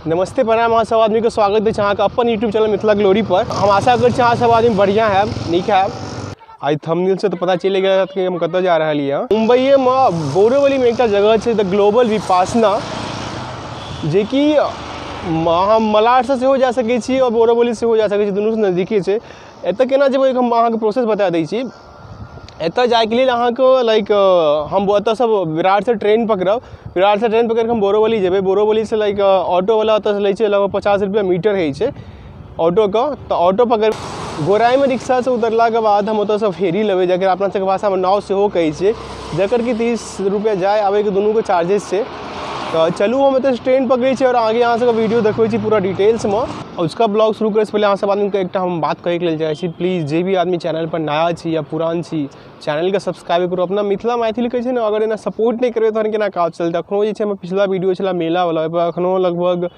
नमस्ते प्रणाम, अहाँ सब आदमी के स्वागत है अहाँ के अपन यूट्यूब चैनल मिथिला ग्लोरी पर। हम आशा करै छी अहाँ सब आदमी बढ़िया है, नीक है। आई थंबनेल से तो पता चलि गेल कि हम कतऽ जा रहल ये। मुंबई में बोरीवली में एकटा जगह छै द ग्लोबल विपासना, जेकि अहाँ मलाड से सेहो जा सकै छी और बोरीवली सेहो जा सकै छी, दुनू से नजदीके छै। एतऽ केना जेबै हम अहाँके प्रोसेस बता दै छी। एतऽ जाइके लेल अहाँके लाइक हम एतऽसँ विरारसँ ट्रेन पकड़ब, विरारसँ ट्रेन पकड़िके हम बोरीवली जेबै। बोरीवलीसँ लाइक ऑटोवला ओतऽसँ लै छै लगभग 50 रुपया मीटर होइ छै ऑटोके, तऽ ऑटो पकड़ गोराइमे रिक्शासँ उतरलाके बाद हम ओतऽसँ फेरी लेबै, जकर अपना सबके भाषामे नाव सेहो कहै छियै, जकर कि 30 रुपया जाय आबैके दुनूके चार्जेस छै। तऽ चलू हम एतऽ ट्रेन पकड़ै छी और आगे अहाँ सबके वीडियो देखबै छी पूरा डिटेल्समे। और उसका ब्लॉग शुरू करैसँ पहिले अहाँ सब आदमीके एकटा हम बात कहैके लेल चाहै छी, प्लीज जे भी आदमी चैनल पर नया छी या पुरान छी, चैनलके सब्सक्राइब करू। अपना मिथिला मैथिलीके छै ने, अगर एना सपोर्ट नहि करबै तहन केना काज चलतै। एखनो जे छै हमर पिछला वीडियो छलै मेलावला, ओहिपर एखनो लगभग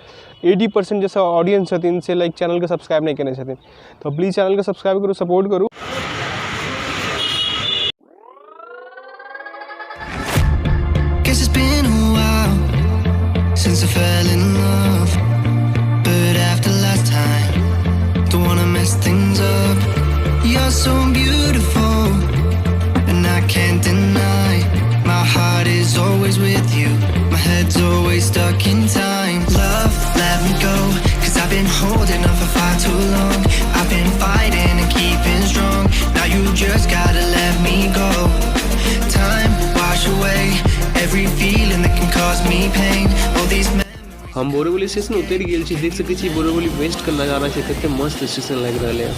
80% जे सब ऑडियंस छथिन से लाइक चैनलके सब्सक्राइब नहि केने छथिन, तऽ प्लीज चैनलके सब्सक्राइब करू, सपोर्ट करू। Guess it's been a while since I fell in love, but after last time, don't wanna mess things up. You're so beautiful, and I can't deny. My heart is always with you, my head's always stuck in time. Love, let me go, 'cause I've been holding on for far too long. I've been fighting and keeping strong. Now you just gotta let me go. Time wash away every feeling that can cause me pain. All these memories. हम Borivali station उतरि गेल छी, देख सकै छी Borivali West के नजारा छै, कते मस्त स्टेशन लागि रहल है।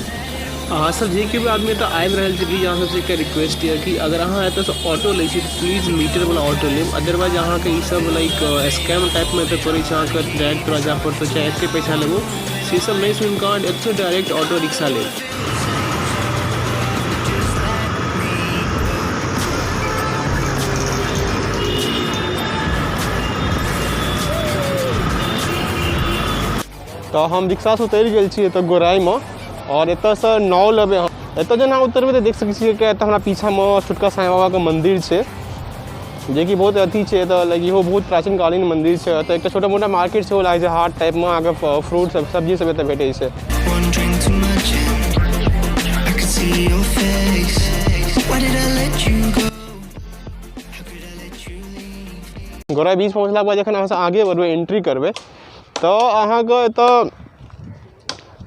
अहाँ सब जे केओ भी आदमी एतऽ आबि रहल छी, प्लीज अहाँ सबसँ एकटा रिक्वेस्ट यऽ कि अगर अहाँ एतऽसँ ऑटो लै छी तऽ प्लीज मीटर वाला ऑटो लेब, अदरवाइज अहाँके ई सब लाइक स्कैम टाइपमे एतऽ करै छै, अहाँके डायरेक्ट तोरा जाय पड़तौ, चाहे एते पैसा लेबो, से सब नहि सुनि कऽ अहाँ एतऽसँ डायरेक्ट ऑटो रिक्शा लेब। तऽ हम रिक्शासँ उतरि गेल छी एतऽ गोराइमे और एतऽसँ नाव लेबै हम। एतऽ जेना उतरबै तऽ देख सकै छियै कि एतऽ हमरा पीछामे छोटका साईं बाबाके मन्दिर छै, जेकि बहुत अथी छै एतऽ, लाइक इहो बहुत प्राचीन कालीन मन्दिर छै। एतऽ एकटा छोटा मोटा मार्केट सेहो लागै छै, हाट टाइपमे अहाँके फ्रूट सब सब्जी सब एतऽ भेटै छै। One drink too much and I could see your face. Why did I let you go? How could I let you leave? Gorai बीच पहुँचलाके बाद जखन अहाँसँ आगे बढ़बै, एंट्री करबै, तऽ अहाँके एतऽ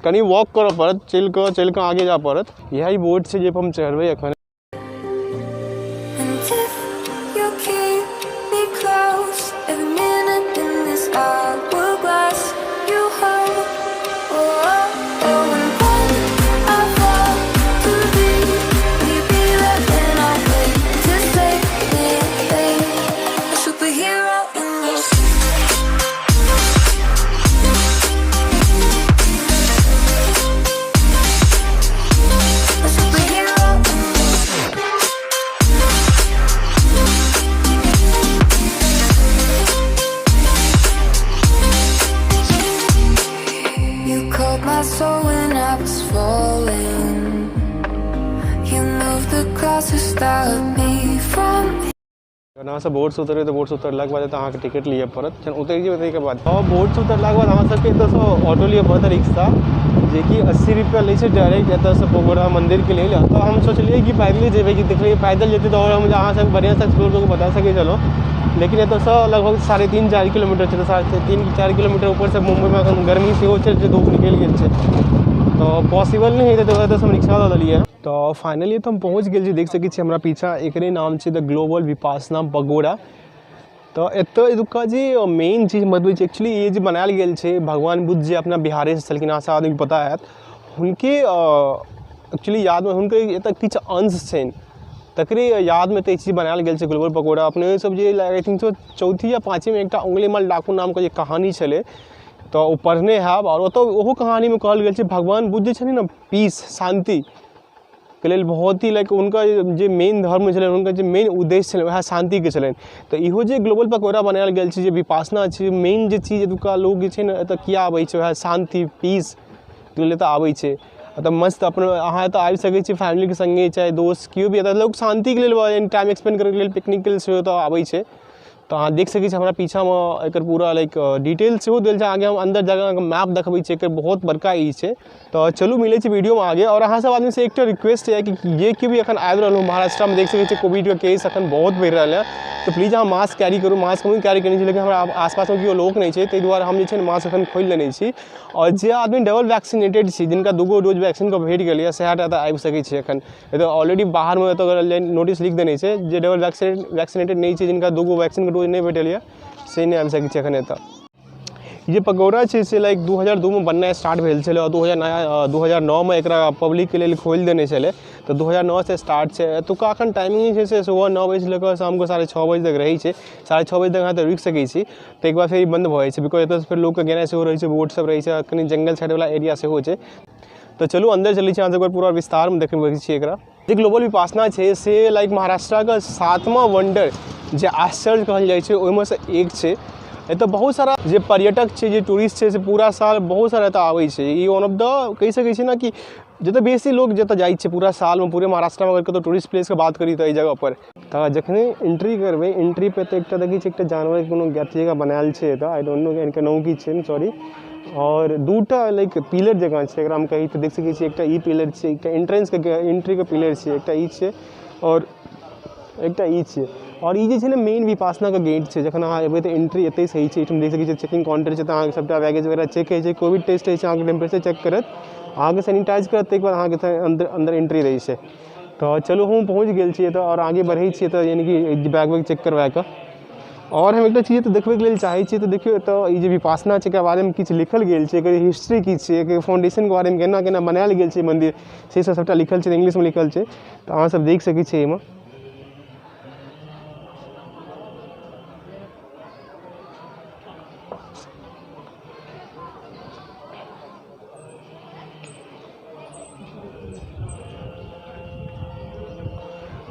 कनि वॉक करऽ पड़त, चलि कऽ आगे जाय पड़त। इएह ई बोर्ड छै जाहिपर हम चढ़बै एखन। And if you keep me close, every minute in this hourglass you hold. Oh, oh, oh, and when I fall too deep, will you be there when I wait to save me, babe? A superhero in this. A superhero in this. You caught my soul when I was falling. You moved the clouds to stop me from जखन अहाँ सब बोर्डसँ उतरबै तऽ बोर्डसँ उतरलाके बाद एतऽ अहाँके टिकट लिअ पड़त। जखन उतरि जेबै ताहिके बाद आओर बोर्डसँ उतरलाके बाद अहाँ सबके एतऽसँ ऑटो लिअ पड़त, रिक्शा, जेकि 80 रुपया लै छै डायरेक्ट एतऽसँ पगोडा मन्दिरके लेल। तऽ हम सोचलियै कि पैदले जेबै, कि देखलियै पैदल जेतै तऽ आओर हम अहाँ सबके बढ़िआँसँ एक्सप्लोर कऽ कऽ बता सकै छलहुँ, लेकिन एतऽसँ लगभग 3.5-4 किलोमीटर छै, तऽ 3.5-4 किलोमीटर ऊपरसँ मुम्बईमे एखन गर्मी सेहो छै, धूप निकलि गेल छै, तऽ पॉसिबल नहि हेतै, तऽ एतऽसँ हम रिक्शा लऽ लेलियै। तऽ फाइनली तऽ हम पहुँच गेल छी, देख सकै छी हमरा पीछा एकरे नाम छै द ग्लोबल विपासना पगोडा। तऽ एतऽ एतुक्का जे मेन चीज बतबै छी, एक्चुअली ई जे बनायल गेल छै भगवान बुद्ध जे अपना बिहारेसँ छलखिन, अहाँ सब आदमीके पता हैत, हुनके एक्चुअली यादमे हुनके एतऽ किछु अंश छनि, तकरे यादमे एतऽ ई चीज बनायल गेल छै ग्लोबल पगोडा। अपने सब जे I think सो चौथी या पाँचवीमे एकटा उंगलीमाल डाकू नामके जे कहानी छलै, तऽ ओ पढ़ने हैब, आओर ओतऽ ओहो कहानीमे कहल गेल छै भगवान बुद्ध जे छथिन ने, पीस शान्ति के लेल बहुत ही लाइक हुनकर जे मेन धर्म छलनि, हुनकर जे मेन उद्देश्य छलनि, वएह शान्तिके छलनि। तऽ इहो जे ग्लोबल पगोडा बनायल गेल छै, जे विपासना छै, मेन जे चीज एतुक्का लोक जे छै ने एतऽ किया आबै छै, वएह शान्ति पीस के लेल एतऽ आबै छै। एतऽ मस्त अपन अहाँ एतऽ आबि सकै छी फैमिलीके सङ्गे, चाहे दोस्त केओ भी। एतऽ लोक शान्तिके लेल टाइम स्पेंड करैके लेल, पिकनिकके लेल सेहो एतऽ आबै छै। तऽ अहाँ देख सकै छी हमरा पीछामे एकर पूरा लाइक डिटेल सेहो देल छै। आगे हम अंदर जाके अहाँके मैप देखबै छी, एकर बहुत बड़का ई छै। तऽ चलू मिलै छी वीडियोमे आगे। और अहाँ सब आदमीसँ एकटा रिक्वेस्ट यऽ कि जे केओ भी एखन आबि रहल हो महाराष्ट्रमे, देख सकै छी कोविडके केस एखन बहुत बढ़ि रहल यऽ, तऽ प्लीज अहाँ मास्क कैरी करू। मास्क हमहूँ कैरी केने छी, लेकिन हमरा आसपासमे केओ लोक नहि छै, ताहि दुआरे हम जे छै ने मास्क एखन खोलि लेने छी। और जे आदमी डबल वैक्सीनेटेड छी, जिनका 2 गो डोज वैक्सीनके भेट गेल यऽ, सएह टा एतऽ आबि सकै छै एखन। एतऽ ऑलरेडी बाहरमे एतऽ नोटिस लिख देने छै जे डबल वैक्सीनेटेड नहि छै, जिनका 2 गो वैक्सीनके डोज नहि भेटल यऽ, से नहि आबि सकै छै एखन एतऽ। जे पगोडा छै से लाइक 2002 में बननाइ स्टार्ट भेल छलै और 2009 में एकरा पब्लिकके लेल खोलि देने छलै। तऽ 2009 से स्टार्ट छै। एतुका एखन टाइमिंग जे छै से सुबह 9 बजे लऽ कऽ शामके 6:30 बजे तक रहै छै। 6:30 बजे तक अहाँ एतऽ रुकि सकै छी, ताहिके बाद फेर बन्द भऽ जाइ छै, because एतऽसँ फेर लोकके गेनाइ सेहो रहै छै, बोट सब रहै छै, कनि जंगल साइडवला एरिया सेहो छै। तऽ चलू अन्दर चलै छी, अहाँ सबके पूरा विस्तारमे देखबै छी एकरा। जे ग्लोबल विपासना छै से लाइक महाराष्ट्रके 7वां वंडर जे आश्चर्य कहल जाइ छै ओहिमे सँ एक छै। एतऽ बहुत सारा जे पर्यटक छै, जे टूरिस्ट छै, से पूरा साल बहुत सारा एतऽ आबै छै। ई वन ऑफ the कहि सकै छी ने कि जतऽ बेसी लोक जतऽ जाइ छै पूरा सालमे, पूरे महाराष्ट्रमे अगर कतौ टूरिस्ट प्लेसके बात करी तऽ एहि जगहपर। तऽ जखने एंट्री करबै, एंट्री पे तऽ एकटा देखै छी एकटा जानवरके कोनो अथी बनायल छै एतऽ, I don't know एहिके नाम की छै, सॉरी। और दूटा लाइक पिलर जकाँ छै, एकरा हम कही तऽ देख सकै छी एकटा ई पिलर छै, एकटा एंट्रेंसके एंट्रीके पिलर छै, एकटा ई छै और एकटा ई छै। और ई जे छै ने मेन विपासनाके गेट छै, जखन अहाँ एबै तऽ एंट्री एतै सही छै। एहिठाम देख सकै छियै चेकिंग काउंटर छै, तऽ अहाँके सबटा बैगेज वगैरह चेक होइ छै, कोविड टेस्ट होइ छै, अहाँके टेम्परेचर चेक करत, अहाँके सैनिटाइज करत, ताहिके बाद अहाँके अन्दर अन्दर एंट्री दै छै। तऽ चलू हम पहुँच गेल छियै तऽ और आगे बढ़ै छियै तऽ यानी कि बैग वैग चेक करबाके। और हम एकटा चीज तऽ देखबैके लेल चाहै छियै, तऽ देखियौ एतऽ ई जे विपासना छै एकरा बारेमे किछु लिखल गेल छै, एकर हिस्ट्री की छै, एकर फाउंडेशनके बारेमे केना केना बनायल गेल छै मन्दिर, से सब सबटा लिखल छै, इंग्लिशमे लिखल छै, तऽ अहाँ सब देख सकै छियै एहिमे।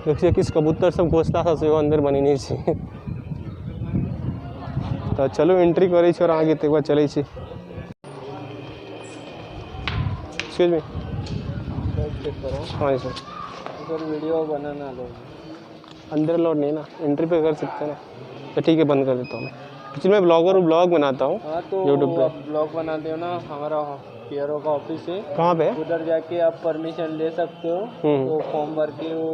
देखिए किछु कबूतर सब घोंसला सब सेहो अन्दर बनेने छै। तऽ चलू एंट्री करै छी और आगे ताहिके बाद चलै छी। एक्सक्यूज मी, हाँ सर, सर वीडियो बनाना लो, अंदर अलाउड नहीं ना, एंट्री पे कर सकते हैं ना, तो ठीक है बंद कर देता हूँ मैं। एक्चुअली मैं ब्लॉगर हूँ, ब्लॉग बनाता हूँ तो यूट्यूब पे। आप ब्लॉग बनाते हो ना, हमारा पीआरओ का ऑफिस है, कहाँ पे? उधर जाके आप परमिशन ले सकते हो, वो फॉर्म भर के वो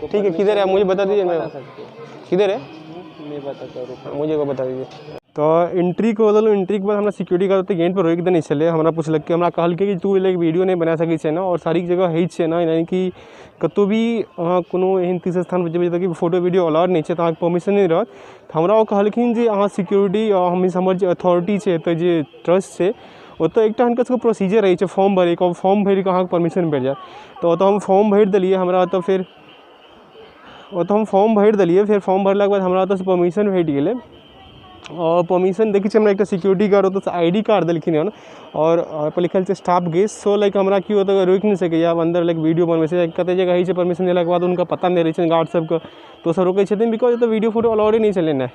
ठीक है, किधर है मुझे बता दीजिए, मैं किधर है मैं बताता हूँ, मुझे को बता दीजिए। तऽ एंट्री कऽ देलहुँ, एंट्रीके बाद हमरा सिक्योरिटी गार्ड ओतऽ गेट पर रोकि देने छलै। हमरा पुछलक कि, हमरा कहलकै कि तू लाइक वीडियो नहि बना सकै छै ने, और सारी जगह होइ छै ने, यानी कि कतहु भी अहाँ कोनो एहन तीर्थ स्थान पर जेबै जतऽ कि फोटो वीडियो अलाउड नहि छै, तऽ अहाँके परमिशन नहि रहत। तऽ हमरा ओ कहलखिन जे अहाँ सिक्योरिटी हमर जे अथॉरिटी छै एतऽ जे ट्रस्ट छै ओतऽ एकटा हुनकर सबके प्रोसीजर रहै छै फॉर्म भरैके, ओ फॉर्म भरिकऽ अहाँके परमिशन भेट जायत। तऽ ओतऽ हम फॉर्म भरि देलियै, हमरा ओतऽ फेर ओतऽ हम फॉर्म भरि देलियै, फेर फॉर्म भरलाके बाद हमरा ओतऽसँ परमिशन भेट गेलै। और परमिशन देखै छियै हमरा एकटा सिक्योरिटी गार्ड ओतऽसँ I D card देलखिन हन और ओहिपर लिखल छै स्टाफ गेस्ट, सो लाइक हमरा केओ ओतऽ रोकि नहि सकैए आब अन्दर लाइक वीडियो बनबै छै। कतेक जगह होइ छै परमिशन देलाके बाद हुनका पता नहि रहै छनि गार्ड सबके, तऽ ओसब रोकै छथिन, because ओतऽ वीडियो फोटो अलाउडे नहि छलै ने।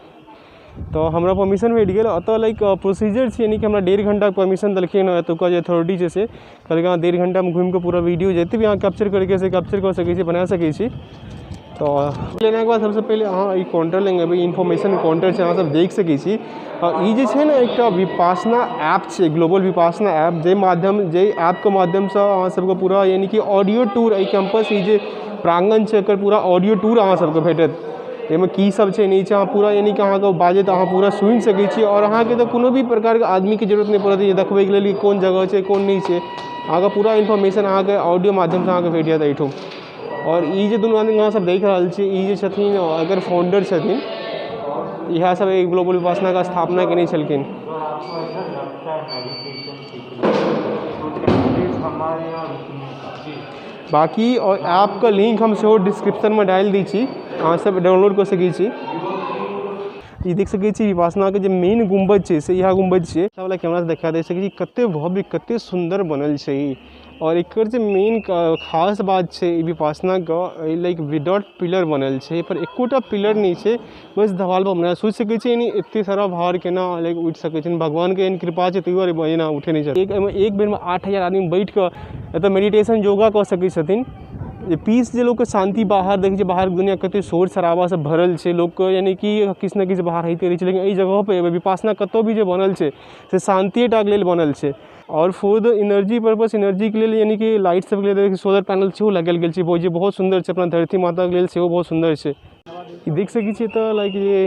तऽ हमरा परमिशन भेट गेल। ओतऽ लाइक प्रोसीजर छै, यानी कि हमरा 1.5 घंटाके परमिशन देलखिन हँ एतुका जे अथॉरिटी छै से कहलकै अहाँ 1.5 घंटामे घुमिकऽ पूरा वीडियो जते भी अहाँ कैप्चर करैके से कैप्चर कऽ सकै छी, बना सकै छी। तऽ लेलाके बाद सबसँ पहिले अहाँ ई काउंटर लग एबै, इन्फॉर्मेशन काउंटर छै, अहाँ सब देख सकै छी। आओर ई जे छै ने एकटा विपासना ऐप छै, ग्लोबल विपासना ऐप, जाहि ऐपके माध्यमसँ अहाँ सबके पूरा यानी कि ऑडियो टूर एहि कैंपस ई जे प्राङ्गण छै एकर पूरा ऑडियो टूर अहाँ सबके भेटत। एहिमे की सब छै नहि छै अहाँ पूरा यानी कि अहाँके बाजत अहाँ पूरा सुनि सकै छी और अहाँके तऽ कोनो भी प्रकारके आदमीके जरूरत नहि पड़त जे देखबैके लेल कि कोन जगह छै कोन नहि छै, अहाँके पूरा इन्फॉर्मेशन अहाँके ऑडियो माध्यमसँ अहाँके भेट जायत एहिठाम। और ई जे दुनू आदमी अहाँ सब देख रहल छी ई जे छथिन एकर फाउंडर छथिन, इएह सब एक ग्लोबल विपासनाके स्थापना केने छलखिन। बाकी और ऐपके लिंक हम सेहो डिस्क्रिप्शनमे डालि दै छी, अहाँ सब डाउनलोड कऽ सकै छी। ई देख सकै छी विपासनाके जे मेन गुम्बद छै से इएह गुम्बद छियै। वला कैमरा से देखा दे सकै छी कते भव्य कते सुन्दर बनल छै ई। और एकर जे मेन खास बात छै ई विपासनाके लाइक विदाउट पिलर बनल छै, एहिपर एकोटा पिलर नहि छै, बस देवाल पर बनायल। सोचि सकै छी यानी एते सारा भार केना लाइक उठि सकै छै, भगवानके एहन कृपा छै ताहि दुआरे एना उठे नहि छै। एक एहिमे एक बेरमे 8000 आदमी बैठ कऽ एतऽ मेडिटेशन योगा कऽ सकै छथिन। जे पीस जे लोकके शान्ति बाहर देखै छियै, बाहरके दुनिआ कतेक शोर शराबासँ भरल छै, लोकके यानि कि किछु ने किछु बाहर होइते रहै छै, लेकिन एहि जगहपर एबै, विपासना कतहु भी जे बनल छै से शान्तिए टाके लेल बनल छै। आओर फॉर the energy purpose, एनर्जीके लेल यानि कि लाइट सबके लेल सोलर पैनल सेहो लगायल गेल छै, जे बहुत सुन्दर छै, अपना धरती माताके लेल सेहो बहुत सुन्दर छै। ई देख सकै छियै तऽ लाइक जे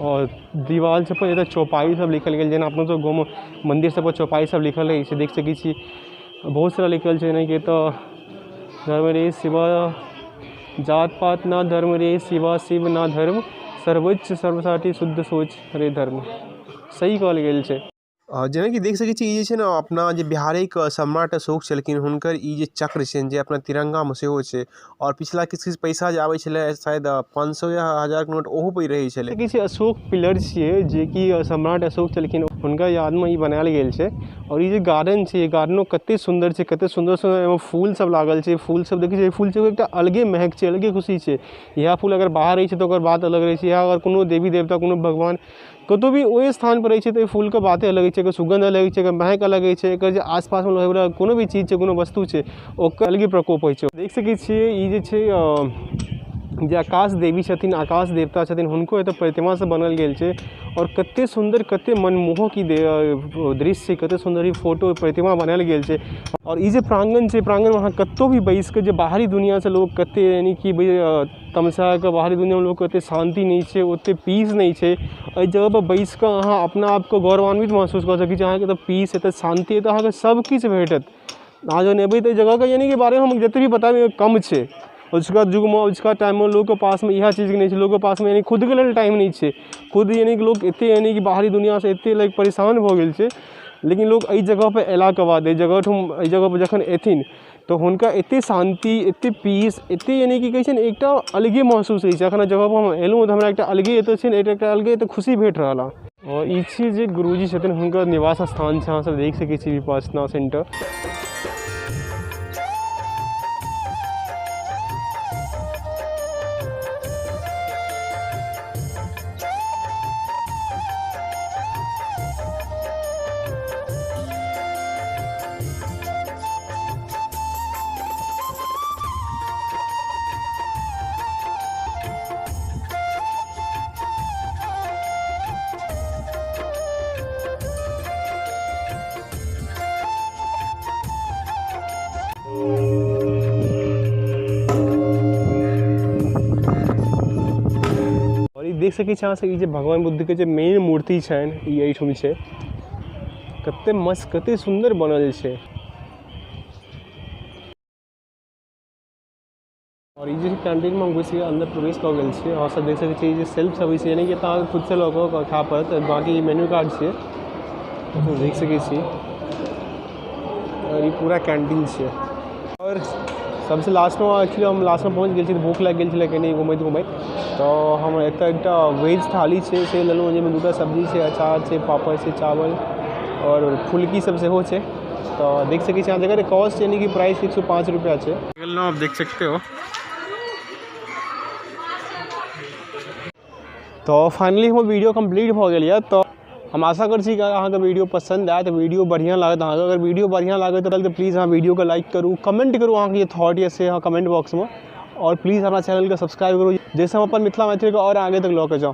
आओर दीवाल सब पर एतऽ चौपाई सब लिखल गेल, जेना अपनो सब गाँवमे मन्दिर सब पर चौपाई सब लिखल रहै छै, देख सकै छी बहुत सारा लिखल छै, जेनाकि एतऽ धर्म रे शिवा, जात पात ना धर्म रे शिवा, शिव ना धर्म, सर्वोच्च सर्वसाठी शुद्ध सोच रे धर्म, सही कहल गेल छै। जेनाकि देख सकै छी ई जे छै ने अपना जे बिहारेके सम्राट अशोक छलखिन हुनकर ई जे चक्र छनि जे अपना तिरङ्गामे सेहो छै। आओर पिछला किछु किछु पैसा जे आबै छलै शायद 500 या 1000के नोट ओहो पर रहै छलै। किछु अशोक पिलर छियै जेकि सम्राट अशोक छलखिन हुनकर यादमे ई बनायल गेल छै। आओर ई जे गार्डन छै, ई गार्डनो कते सुन्दर छै, कते सुन्दर सुन्दर एहिमे फूल सब लागल छै। फूल सब देखै छियै, फूल सबके एकटा अलगे महक छै, अलगे खुशी छै। इएह फूल अगर बाहर रहै छै तऽ ओकर बात अलग रहै छै। इएह अगर कोनो देवी देवता कोनो भगवान कतहु भी ओहि स्थानपर रहै छै तऽ ओहि फूलके बाते अलग होइ छै, एकर सुगन्ध अलग होइ छै, एकर महक अलग होइ छै, एकर जे आसपासमे रहैवला कोनो भी चीज छै, कोनो वस्तु छै, ओकर अलगे प्रकोप होइ छै। देख सकै छियै ई जे छै जे आकाश देवी छथिन, आकाश देवता छथिन, हुनको एतऽ प्रतिमा सब बनल गेल छै। आओर कते सुन्दर कते मनमोहक ई दृश्य छै, कते सुन्दर ई फोटो प्रतिमा बनायल गेल छै। आओर ई जे प्राङ्गण छै, प्राङ्गणमे अहाँ कतहु भी बैसिकऽ जे बाहरी दुनिआँसँ लोक कते यानि कि तमसाके बाहरी दुनिआँमे लोकके ओतेक शान्ति नहि छै, ओतेक पीस नहि छै, एहि जगहपर बैसिकऽ अहाँ अपना आपके गौरवान्वित महसूस कऽ सकै छी। अहाँके एतऽ पीस, एतऽ शान्ति, एतऽ अहाँके सबकिछु भेटत। अहाँ जहन एबै तऽ एहि जगहके यानि कि बारेमे हम जते भी बताबी कम छै। अजुका युगमे अजुका टाइममे लोकके पासमे इएह चीजके नहि छै, लोकके पासमे यानि खुदके लेल टाइम नहि छै। खुद यानि कि लोक एते यानि कि बाहरी दुनिआँसँ एते लाइक परेशान भऽ गेल छै, लेकिन लोक एहि जगहपर अयलाके बाद एहि जगह एहि जगहपर जखन एथिन तऽ हुनका एते शान्ति, एते पीस, एते यानि कि कहै छै ने एकटा अलगे महसूस होइ छै। एखन जगहपर हम एलहुँ तऽ हमरा एकटा अलगे एतऽ छै ने एकटा अलगे एतऽ खुशी भेट रहल हँ। आओर ई छी जे गुरुजी छथिन हुनकर निवास स्थान छै, अहाँ सब देख सकै छी विपासना सेंटर। और ई देख सकै छी अहाँ सब, ई जे भगवान बुद्ध के जे मेन मूर्ति छनि ई एहिठाम छै। कते मस्त कते सुन्दर बनल छै। और ई जे कैंटीन में हम घुसि के अंदर प्रवेश कऽ गेल छी। अहाँ सब देख सकै छी जे सेल्फ सर्विस, यानी कि अहाँ खुद से लऽ कऽ खाय पड़त। बाकी मेन्यू कार्ड छै, अहाँ देख सकै छी। और ई पूरा कैंटीन छै। और सबसे लास्ट में एक्चुअली हम लास्ट में पहुँच गेल छी, भूख लागि गेल छलै कनि घुमैत घुमैत, तऽ हम एतऽ एकटा वेज थाली छै से लेलहुँ, जाहिमे दूटा सब्जी छै, अचार छै, पापड़ छै, चावल और फुल्की सब सेहो छै। तऽ देख सकै छी अहाँ, जकर कॉस्ट यानी कि प्राइस 105 रुपया छै। आप देख सकते हो। तो फाइनली हमर वीडियो कम्प्लीट भऽ गेल यऽ। तऽ हम आशा करै छी कि अहाँके वीडियो पसन्द आयत, वीडियो बढ़िआँ लागत अहाँके। अगर वीडियो बढ़िआँ लागत तऽ प्लीज़ अहाँ वीडियोके लाइक करू, कमेंट करू अहाँके जे थॉट यऽ से अहाँ कमेंट बॉक्समे, और प्लीज़ हमरा चैनलके सब्सक्राइब करू, जाहिसँ हम अपन मिथिला मैथिलीके आओर आगे तक लऽ कऽ जाउ।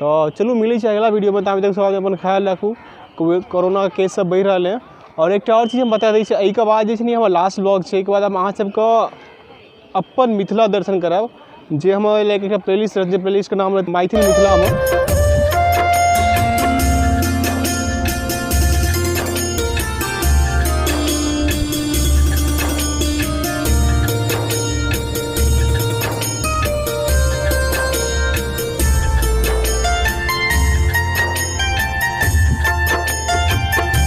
तऽ चलू मिलै छै अगिला वीडियोमे, ताबे तक सब अपन ख्याल राखू। कोरोना केस सब बढ़ि रहल है। और एकटा आओर चीज हम बता दै छी, एहिके बाद जे छै ने हमर लास्ट ब्लॉग छै, एहिके बाद हम अहाँ सबके अपन मिथिला दर्शन करायब, जे हमर लाइक एकटा प्लेलिस्ट रहत, जे प्लेलिस्टके नाम रहत मैथिल मिथिलामे।